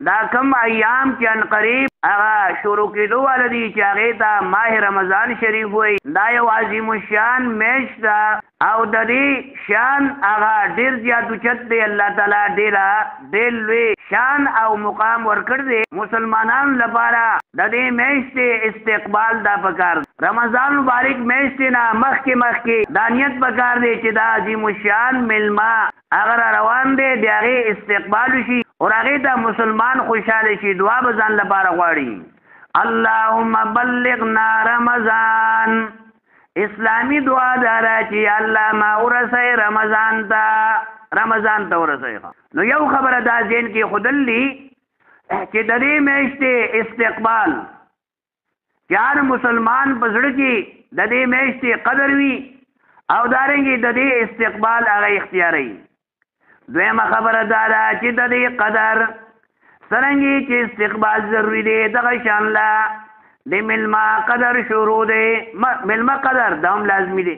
دا کم ایام چې ان قریب هغه شروع کېدو والا دي چې هغې ته ماه رمضان شریف وایي، دا یو عظیم الشان میاشت ده او د دې شان هغه ډېر زیات اوچت دی. الله تعالی ډېر لوی شان او مقام ورکړ دی مسلمانانو لپاره. د دې میاشتې استقبال دا پکار، رمضان مبارک میاشتې نه مخکې مخکې دا نیت پکار دی چې دا عظیم الشان مېلمه هغه را روان دی، د هغې استقبال وشي او هغې ته مسلمان خوشحاله شي. دعا به ځان لپاره غواړي، اللهم بلغنا رمضان. اسلامی دعا دارا چې الله ما ورسې رمضان ته، رمضان ته ورسې. نو یو خبره دا ذهن کې خودلی چې د دې میاشتې استقبال چې هر مسلمان په زړه کې د دې میاشتې قدر وي او دارنګې د دې استقبال هغه اختیاروي. دویمه خبره دا ده چې د دې قدر څرنګه چې استقبال ضروري دی، دغه شان لا د مېلمه قدر شروع دی. مېلمه قدر دا هم لازمي دی.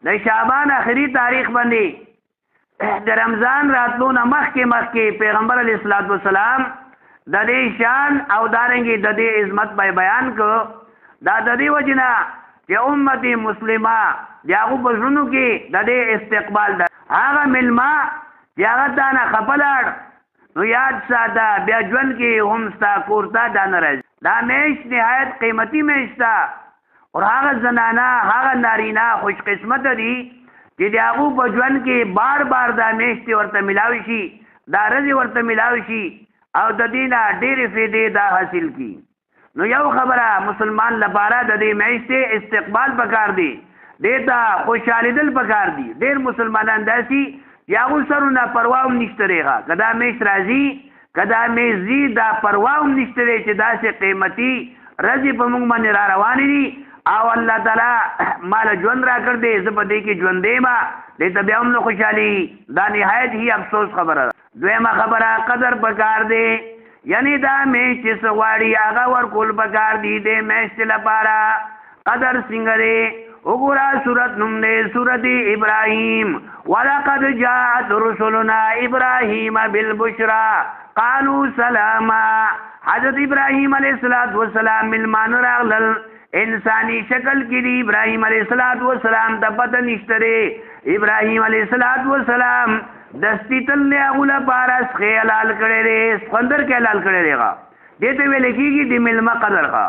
د شعبان آخري تاریخ باندې د رمضان راتلو نه مخکې مخکې پیغمبر علیه الصلاة والسلام د دې شان او دارنګې د دې عظمت به بیان کړ. دا د دې وجې نه چې امت مسلمه د هغو په زړونو کې د دې استقبال ده. هغه مېلمه چې هغه تا نه خفه لاړ نو یاد ساته بیا ژوند کې هم ستا کور ته دا نه راځي. دا میاشت نهایت قیمتي میاشت ده او هغه زنانه هغه نارینه خوش قسمته دي چې د هغو په ژوند کې بار بار دا میاشتې ورته میلاوي شي، دا ورځې ورته میلاوي شي او د دې نه ډېرې فایدې دا حاصل کړي. نو یو خبره مسلمان لپاره د دې میاشتې استقبال پکار دی، دې ته خوشحالېدل پکار دي. ډېر مسلمانان داسي چې هغو سرونه پروا هم نشته دی، که دا میاشت راځي که دا میاشت ځي دا پروا هم نشته دی چې داسې قیمتي ورځې په موږ باندې را روانې دي او الله تعالی مال ژوند راکړ دی، زه په دې کې ژوندی یم، دې ته بیا هم نه خوشحالي. دا نهایت هی افسوس خبره ده. دویمه خبره قدر پکار دی، یعنی دا میاشت چې څه غواړي هغه ورکول پکار دي. دې میاشتې لپاره قدر څنګه دی؟ وګوره سورت نوم دی سورت ابراهیم. ولقد جاءت رسلنا ابراهیم بالبشرا قالوا سلاما. حضرت ابراهیم علیه الصلاة والسلام مېلمانه راغلل، انساني شکل کې دی. ابراهیم علیه الصلاة والسلام ته پته نشته دی. ابراهیم علیه الصلاة والسلام دستي تل دی هغو لپاره سخی حلال کړی دی، سخندر کې حلال کړی دی. دې ته ویل کېږي د مېلمه قدر. ښه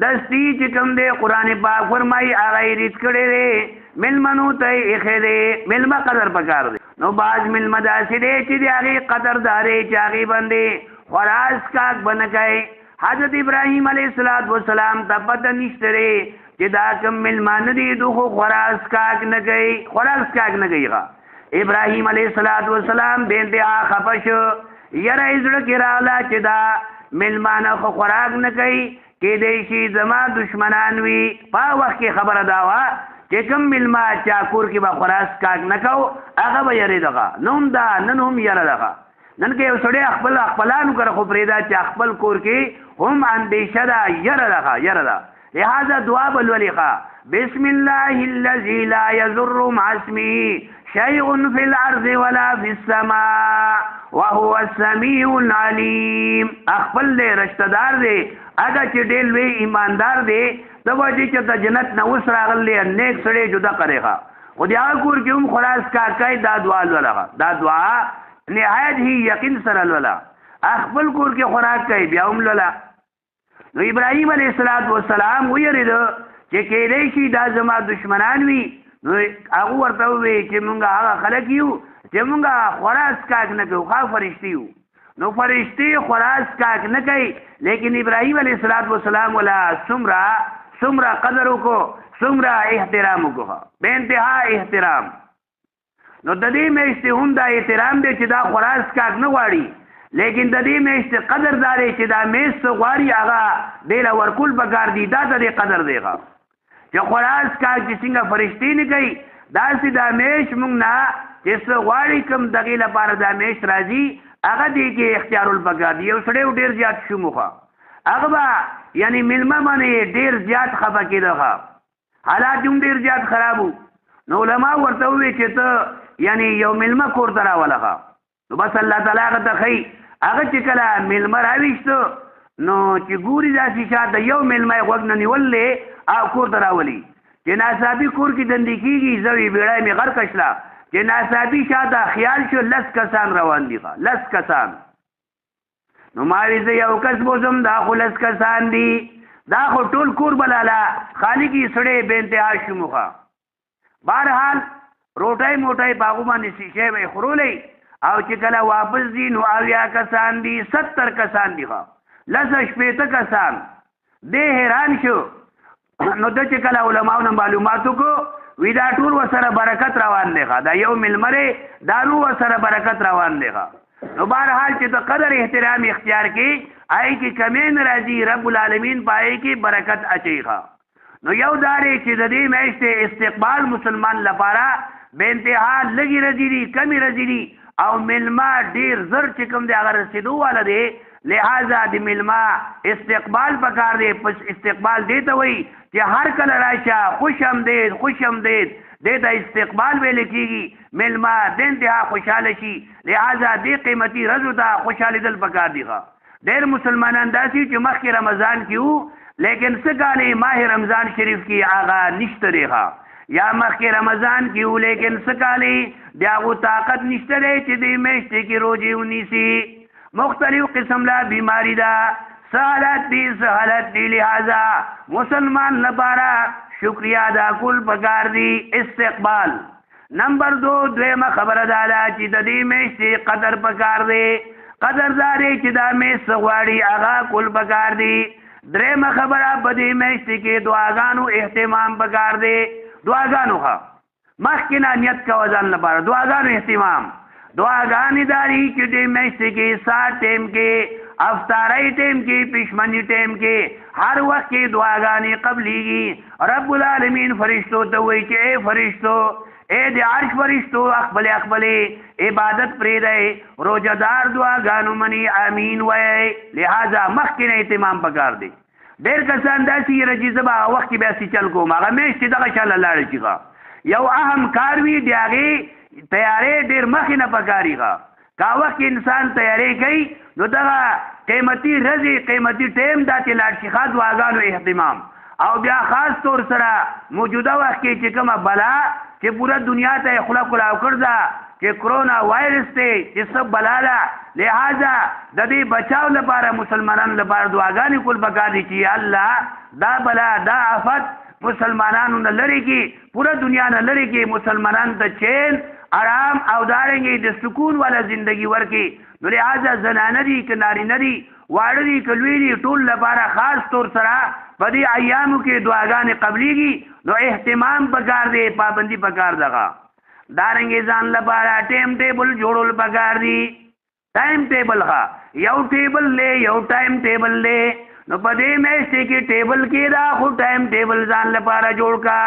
دستي چې کوم دی قرآن پاک فرمایي هغه یې ریت کړی دی، مېلمنو ته یې ایښی دی. مېلمه قدر پکار دی. نو بعض مېلمه داسې دی چې د هغې قدر دا دی چې هغې باندې خوراک څښاک به نه کوي. حضرت ابراهیم علیه الصلاة والسلام ته پته نشته دی چې دا کوم مېلمانه دي دوی خو خوراک څښاک نه کوي، خوراک څښاک نه کوي. ښه ابراهیم علیه الصلاة والسلام بې انتها خفه شو، یره یې زړه کې راغله چې دا مېلمانه خو خوراک نه کوي، کېدای شي زما دشمنان وي. په وخت کې خبره دا وه چې کوم مېلمه چا کور کې به خوراک څښاک نه کو هغه به یرېدغه. نو هم دا نن هم یره دغه. نن که یو سړی خپل خپلانو کره خو پرېږده چې خپل کور کې هم اندېشه ده، یره ده، یره ده. لهذا دعا به لولي ښه، بسم الله الذي لا يضر مع اسمه شيء في الأرض ولا في السماء وهو السميع العليم. خپل دی رشته دار دی، اګه چې ډېر لوی ایماندار دی، ته به چې ته جنت نه اوس راغلی نیک سړی جدا کړې ښه، خو د هغه کور کې هم خوراک څښاک کوي. دا دعا لوله، دا دعا نهایت هی یقین سره لوله. خپل کور کې خوراک کوي بیا هم لوله. نو ابراهیم علیه الصلاة والسلام ویرېده چې کېدای شي دا زما دشمنان وي. نو هغه ورته وویل چې مونږ هغه خلک یو چې مونږ خوراک څښاک نه کوو، ښه فرشتې یو. نو فرشتې خوراک څښاک نه کوي، لیکن ابراهیم علیه الصلاة والسلام ولا څومره قدر وکړو، څومره احترام وکړو، بې انتها احترام. نو د دې میاشتې هم دا احترام دی چې دا خوراک څښاک نه غواړي، لیکن د دې میاشتې قدر دا دی چې دا میاشت څه غواړي هغه دې له ورکول پکار دي. دا د دې قدر دی ښه چې خوراک څښاک چې څنګه فرشتې نه کوي، داسې دا میاشت مونږ نه چې څه غواړي کوم دغې لپاره دا میاشت راځي هغه دې کې اختیارول پکار دي. یو سړی ډېر زیات شوم ښه، هغه به یعنی مېلمه باندې ډېر زیات خفه کېده ښه، حالات هم ډېر زیات خراب وو. نو علما ورته وویل چې ته یعنی یو مېلمه کور ته راوله ښه. نو بس الله تعالی هغه ته ښیي هغه چې کله میلمه راویستو نو چې ګوري داسې شاته یو میلمه یې غوږ نه نیولې او کور ته راولي، چې ناڅاپي کور کې دندې کېږي، زه وي بیړۍ مې غرقه شله، چې ناڅاپي شاته خیال شو لس کسان روان دي، لس کسان. نو ما وی زه یو کس بوزم، دا خو لس کسان دي، دا خو ټول کور بلاله خالي کې سړی بې انتها شومخه. بهرحال روټۍ موټۍ په هغو باندې شیشې به یې خورولې، او چې کله واپس دي نو 70 کسان دي، 70 کسان دي، ښه لس شپېته کسان. دی حیران شو. نو ده چې کله علماو نه معلومات وکړو، وی دا ټول ورسره برکت روان دی، ښه دا یو مېلمه دی، دا نو ورسره برکت روان دی. ښه نو بهرحال چې د قدر احترام اختیار کې آی کې کمی نه راځي، رب العالمین په آی کې برکت اچوي. ښه نو یو دا دی چې د دې میاشتې استقبال مسلمان لپاره بې انتها لږې ورځې دي، کمې ورځې دي، او مېلمه ډېر زر چې کوم دی هغه رسېدو والا دی. لہذا د مېلمه استقبال پکار دی. پس استقبال دې ته وایي چې هر کله راشه خوش آمدید، خوش آمدید، دې ته استقبال ویل کېږي. مېلمه د انتها خوشحاله شي، لہذا دې قیمتي ورځو ته خوشحالېدل پکار دي. ښه ډېر مسلمانان داسې چې مخکې رمضان کې وو، لیکن څه کالې ماه رمضان شریف کې هغه نشته دی. ښه یا مخکې رمضان کې وو، لیکن څه کالې د هغو طاقت نشته دی چې دې میاشتې کې روژې ونیسي. مختلف قسم لا بیماری ده، څه حالت دي، څه حالت دي. لہذا مسلمان لپاره شکریہ ادا کول پکار دي. استقبال نمبر 2. دویمه خبره دا ده چې د دې میاشتې قدر پکار دی. قدر دا دی چې دا میاشت څه غواړي هغه کول پکار دي. درېیمه خبره په دې میاشتې کې دعاګانو اهتمام پکار دی. دعاګانو ښه مخکې نه نیت کوه ځان لپاره، دعاګانو اهتمام. دعاګانې داري چې دې میاشتې کې سات ټیم کې، افطارۍ ټیم کې، پښمني ټیم کې، هر وخت کې دعاګانې قبلیږي. رب العالمین فرشتو ته وایي چې ای فرشتو، ای د عرش فرشتو، خپلې خپلې عبادت پرېږدئ، روژهدار دعاګانو مني، امین وایئ. لهذا مخکې نه اهتمام پکار دی. ډېر کسان داسې یې چې زه به هغه وخت کې بیا څه چل کوم، هغه میاشتې دغه شاله لاړه شي. ښه یو اهم کار وي، د هغې تیارې ډېر مخې نه پکاري. ښه کا وخت کې انسان تیارې کوي نو دغه قیمتي ورځې، قیمتي ټیم دا چې لاړ شي. ښه دعاګانو اهتمام. او بیا خاص طور سره موجوده وخت کې چې کومه بلا چې پوره دنیا ته یې خوله کولاو کړ ده، چې کرونا وایرس دی، چې څه بلا ده، لہذا د دې بچاو لپاره مسلمانانو لپاره دعاګانې کول پکار دي چې الله دا بلا، دا آفت مسلمانانو نه لرې کړي، پوره دنیا نه لرې کړي، مسلمانانو ته چین، آرام او دارنګې د سکون والا زندگی ورکړي. نو لہذا زنانه دي که نارینه دي، واړه دي که لوی دي، ټول لپاره خاص طور سره په دې ایامو کې دعاګانې قبلیږي. نو اهتمام پکار دی، پابندي پکار دغه. دارنګې ځان لپاره ټایم ټیبل جوړول پکار دي. ټایم ټیبل ښه یو ټیبل دی، یو ټایم ټیبل دی. نو په دې میاشتې کې ټیبل کې دا خو ټایم ټیبل ځان لپاره جوړ کا.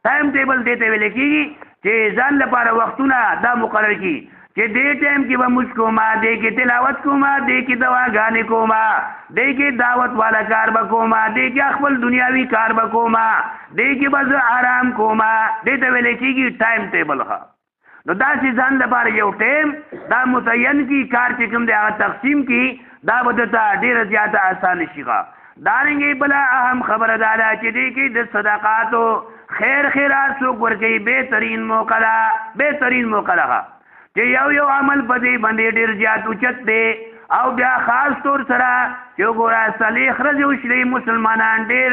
ټایم ټیبل دې ته ویل کېږي چې ځان لپاره وختونه دا مقرر کړي چې دې ټایم کې به مونځ کومه، دې کې تلاوت کومه، دې کې دواګانې کومه، دې کې دعوت والا کار به کومه، دې کې خپل دنیاوي کار به کومه، دې کې به زه آرام کومه. دې ته ویل کېږي ټایم ټیبل. ښه نو داسې ځان لپاره یو ټایم دا متعین کړي، کار چې کوم دی هغه تقسیم کړي، دا به درته ډېره زیاته اسانه شي. ښه دارنګې بله اهم خبره دا ده چې دې کې د صدقاتو خیر خیرات څوک ورکوي، بهترین موقع ده، بهترین موقع ده چې یو یو عمل په دې باندې ډېر زیات اوچت دی. او بیا خاص طور سره چې وګوره څلوېښت ورځې وشلې مسلمانان ډېر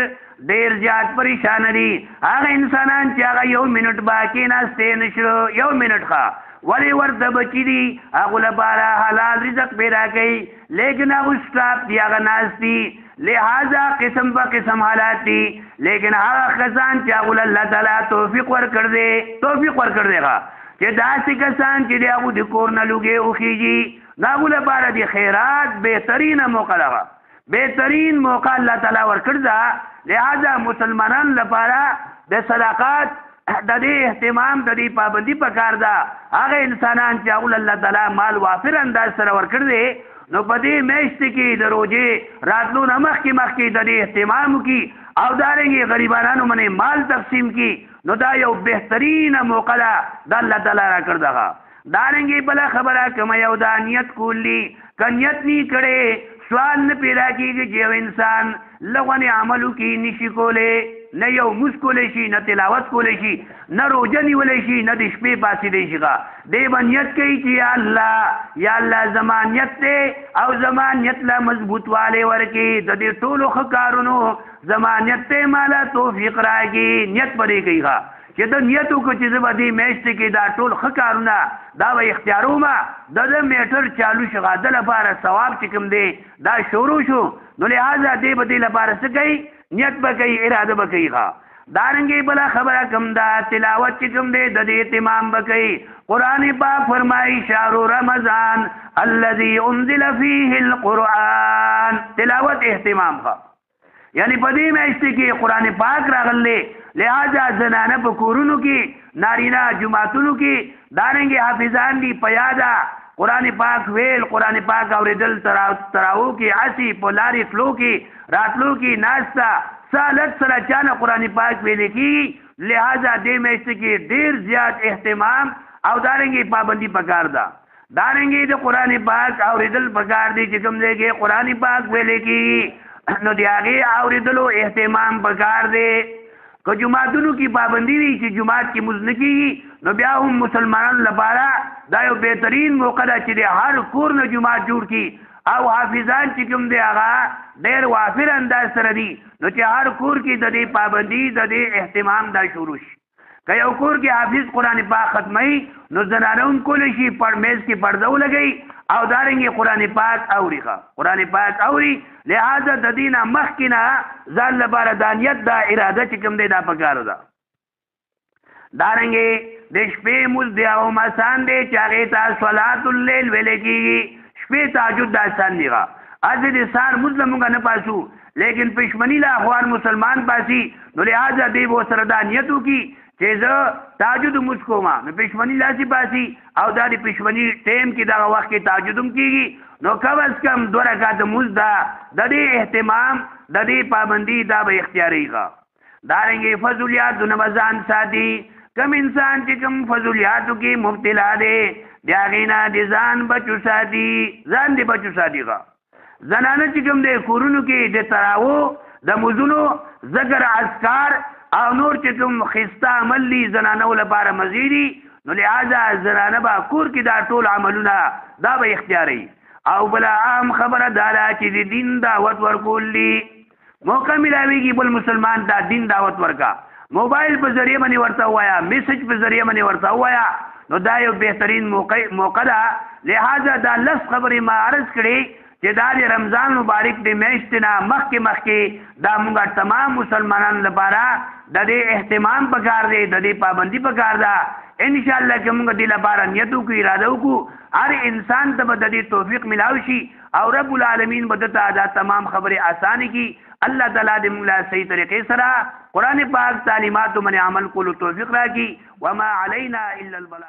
ډېر زیات پریشان دي. هغه انسانان چې هغه یو منټ به کېناستی نه شو، یو منټ ښه ولې ورته بچي دي، هغو لپاره حلال رزق پیدا کوي، لیکن هغو سټاپ دي، هغه ناست دي. لہذا قسم په قسم حالات دي، لیکن هغه کسان چې هغو له الله تعالی توفیق ورکړ دی، توفیق ورکړ دی ښه چې داسې کسان چې د هغو د کور نه لوګې وخیږي، د هغو لپاره د خیرات بهترینه موقع ده، بهترین موقع الله تعالی ورکړ ده. لہذا مسلمانانو لپاره د صدقات د دې اهتمام، د دې پابندي پکار ده. هغه انسانان چې هغو له الله تعالی مال وافر انداز سره ورکړ دی، نو په دې میاشت کې د روژې راتلو نه مخکې مخکې د دې اهتمام وکړي او دارنګې غریبانانو باندې مال تقسیم کړي، نو دا یو بهترینه موقع ده، دا الله تعالی راکړ دغه. دارنګې بله خبره کومه یو دا نیت کول دي که نیت نی کړی سوال نه پیدا کیږي چې یو انسان لغونې عمل وکړي نشي کولی، نه یو موز کولی شي، نه تلاوت کولی شي، نه روژه نیولی شي، نه د شپې پاڅېدی شي. دی به نیت کوي چې یا الله، یا الله زما نیت دی او زما نیت له مضبوطوالی ورکړي، د دې ټولو ښه کارونو زما نیت دی، ماله توفیق راکړي. نیت به دی کوي چې د نیت وکړو چې زه به دې میاشتې کې دا ټول ښه کارونه دا به اختیاروم، د ده میټر چالو شو، ده لپاره ثواب چې کوم دی دا شروع شو. نو لهذا دی به دې لپاره څه کوي؟ نیت به کوي، اراده به کوي. دارنګې بله خبره کوم ده، تلاوت چې کوم دی د دې اهتمام به کوي. قرآن پاک فرمایي شهر رمضان الذي انزل فيه القرآن، تلاوت اهتمام ښه، یعنی په دې میاشت کې قرآن پاک راغلی، لہذا زنانه په کورونو کې، نارینه جوماتونو کې، دارنګې حافظان دي په یاده قرآن پاک ویل، قرآن پاک اورېدل، تراو کې، هسې په لارې تلو کې، راتلو کې، ناسته سالت سره چانه قرآن پاک ویل کېږي. لہذا دې میاشت کې ډېر زیات اهتمام او دارنګې پابندي پکار ده. دارنګې د قرآن پاک اورېدل پکار دي چې کوم ځای کې قرآن پاک ویل کېږي نو د هغې اورېدلو اهتمام پکار دی. که جوماتونو کې پابندي وي چې جومات کې مونځ نه کېږي نو بیا هم مسلمانانو لپاره دا یو بهترین موقع ده چې د هر کور نه جومات جوړ کړي او حافظان چې کوم دی هغه ډېر وافر انداز سره دي، نو چې هر کور کې د دې پابندي د دې اهتمام دا شروع شي. که یو کور کې حافظ قرآن پاک ختموي نو زنانه هم کولی شي پر میز کې پرده ولګوي او دارنګې قرآن پاک اوري، ښه قرآن پاک اوري. لهذا د دې نه مخکې نه ځان لپاره دا نیت دا اراده چې کوم دی دا پکار ده. دارنګې د شپې مونځ دی او آسان دی چې هغې ته صلات اللیل ویلی کېږي. شپې تهجد دا آسان دی، ښه هسې د سهار مونځ له مونږ نه پاسو، لیکن پښمني له اخوان مسلمان پاسي، نو لهذا دی به ورسره دا نیت وکړي چې زه تهجد لمونځ کوم، نو پښمني لاسي پاسي او دا د پښمني ټایم کې دغه وخت کې تهجد هم کېږي. نو کم از کم 2 رکعته لمونځ ده، د دې اهتمام د دې پابندي دا به اختیاروي. ښه دارنګې فضولیاتو نه به ځان ساتي. کم انسان چې کوم فضولیاتو کې مبتلا دی د هغې نه د ځان بچو ساتي، ځان دې بچو ساتي. ښه زنانه چې کوم دی کورونو کې د تراوو د مزونو ذکر اذکار او نور چې کوم ښایسته عمل دي زنانو لپاره مزې دي، نو لهذا زنانه به کور کې دا ټول عملونه دا به اختیاروي. او بله عام خبره دا ده چې د دین دعوت ورکول دي، موقع ملاویږي بل مسلمان ته دین دعوت ورکا، موبایل په ذریعه باندې ورته ووایا، میسج په ذریعه باندې ورته ووایا، نو دا یو بهترین موقع ده. لهذا دا لس خبرې ما عرض کړې چې دا د رمضان مبارک د میاشتې نه مخکې مخکې دا مونږ تمام مسلمانانو لپاره د دې اهتمام پکار دی، د دې پابندي پکار ده. انشاءالله که مونږ دې لپاره نیت وکړو، اراده وکړو، هر انسان ته به د دې توفیق ملاو شي او رب العالمین به ده ته دا تمام خبرې اسانې کړي. الله تعالی دې مونږ له صحیح طریقې سره قرآن پاک تعلیماتو باندې عمل کولو توفیق راکړي. وما علینا الا البلاغ.